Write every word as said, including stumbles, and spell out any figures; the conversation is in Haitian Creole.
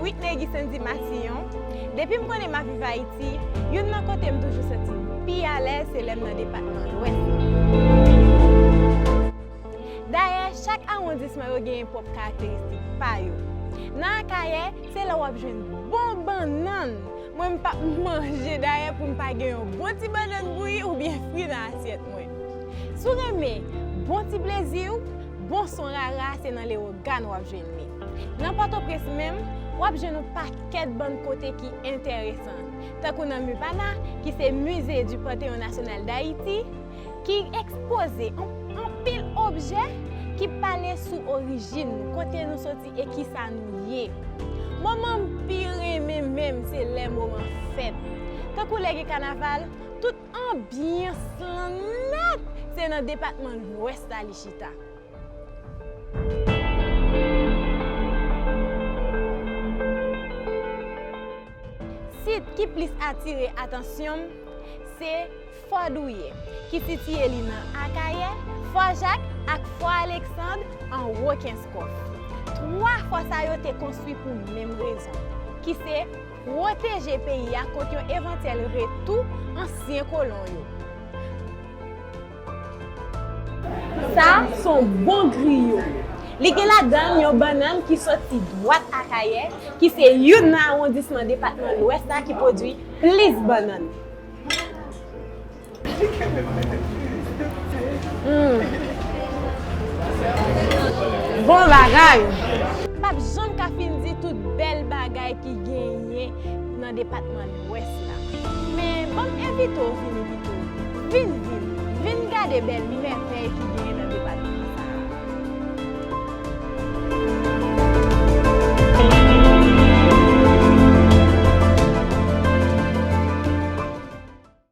Whitney Guy Sandy Massillon. Depi m konnen m ap viv Ayiti, youn nan kote m toujou santi m pi alèz se lè m nan depatman Lwès la. Dayè, chak awondisman yo genyen pwòp karakteristik pa yo. Nan Akayè, se la w ap jwenn bon bannann. Mwen, m p ap manje dayè pou m pa gen yon bon ti bannann bouyi oubyen fri nan asyèt mwen. Si w renmen bon ti plezi w, bon son rara, se nan Lewogàn w ap jwenn li. Nan Pòtoprens menm, w ap jwenn yon pakèt bann kote ki enteresan, tankou nan MUPANA, ki se Musée du Panthéon National d'Haïti, ki ekspoze an- anpil objè ki pale sou orijin nou, kote nou soti e kisa nou ye. Moman m pi renmen menm se lè moman fèt. Tankou lè gen kanaval, tout anbyans lan nèt se nan depatman Lwès la li chita. Sit ki plis atire atansyon m se Fò Douye, ki sitiye li nan Akayè, Fò Jak ak Fò Aleksand anwo Kenskòf. Twa fò sa yo te konstwi pou menm rezon, ki se pwoteje peyi a kont yon evantyèl retou ansyen kolon yo. Sa s on bon griyo. Li gen ladan l yon bannann ki soti dwat Akayè, ki se youn nan awondisman depatman Lwès la ki pwodui plis bannann. Mm. Bon bagay! M p ap janm ka fin di tout bèl bagay ki genyen nan depatman Lwès la. Men, ban m envite w vini pito. Vin, vin, vin gade bèl mèvèy ki genyen